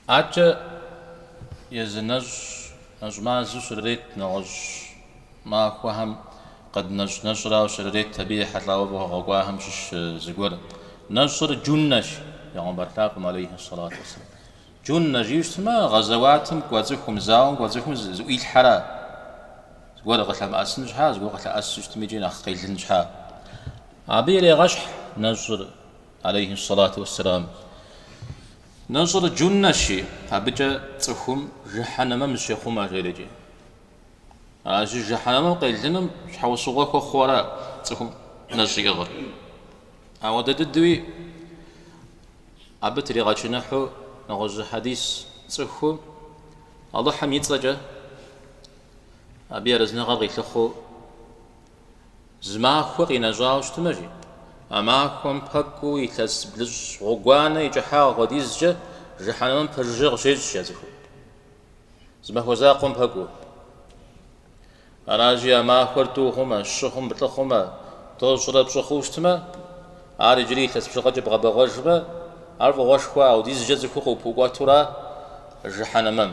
Адэкӏэ езы нэщӏ, нэщӏ мазэу щрырет, нэгъуэщӏ махуэхэм къэднэщӏ нэщӏрауэ щрырет, абы ехьэлӏауэ фӏыгъуэ къэкӏуахэм щыщ зыгуэр. Нэщӏыр джуннэщ, Пегъэмбар лъапӏэм, алейхи сэлату уэсселам. Джуннэ жиӏэу щытмэ, гъэзэуатым кӏуэ цӏыхум, зауэм кӏуэ цӏыхум зыӏуилъхьэра. Зыгуэр къылъэмыӏэсын щхьа, зыгуэр къылъэӏэсу щытми икӏи нэхъ къелын щхьа. Абы ирегъэщхь нэщӏыр, алейхи сэлату уэсселам. Нэщӏыр джуннэщи, абыкӏэ цӏыхум жыхьэнэмэм зыщехъумэ, жери икӏи. Аращи, жыхьэнэмэм къелыным щхьэусыгъуэ хуэхъуу ара цӏыхум нэщӏ иӏыгъыр. Ауэдэ дыдэуи абы тригъэчыныхьу нэгъуэщӏ зы хьэдис цӏыхум Алыхьым и цӏэкӏэ абы и арэзыныгъэр къилъыхъуэу Зы махуэ къинэщӏауэ щытмэ, жи, а махуэм пэкӏуу илъэс блыщӏ гъуэгуанэ и кӏыхьагъ хуэдизкӏэ жыхьэнэмэм пэжыжьэ къыщещӏ, жи а цӏыхум. Зы махуэ закъуэм пэкӏуу. Аращи, а махуэр тӏу хъумэ, щы хъум, плӏы хъумэ, тӏощӏрэ пщӏы хъуу щытмэ, ар иджыри илъэс бжыгъэкӏэ бгъэбэгъуэжмэ, ар фӏыгъуэшхуэ, ауэдизкӏэ цӏыхур къыпыӏукӏуэтура жыхьэнэмэм.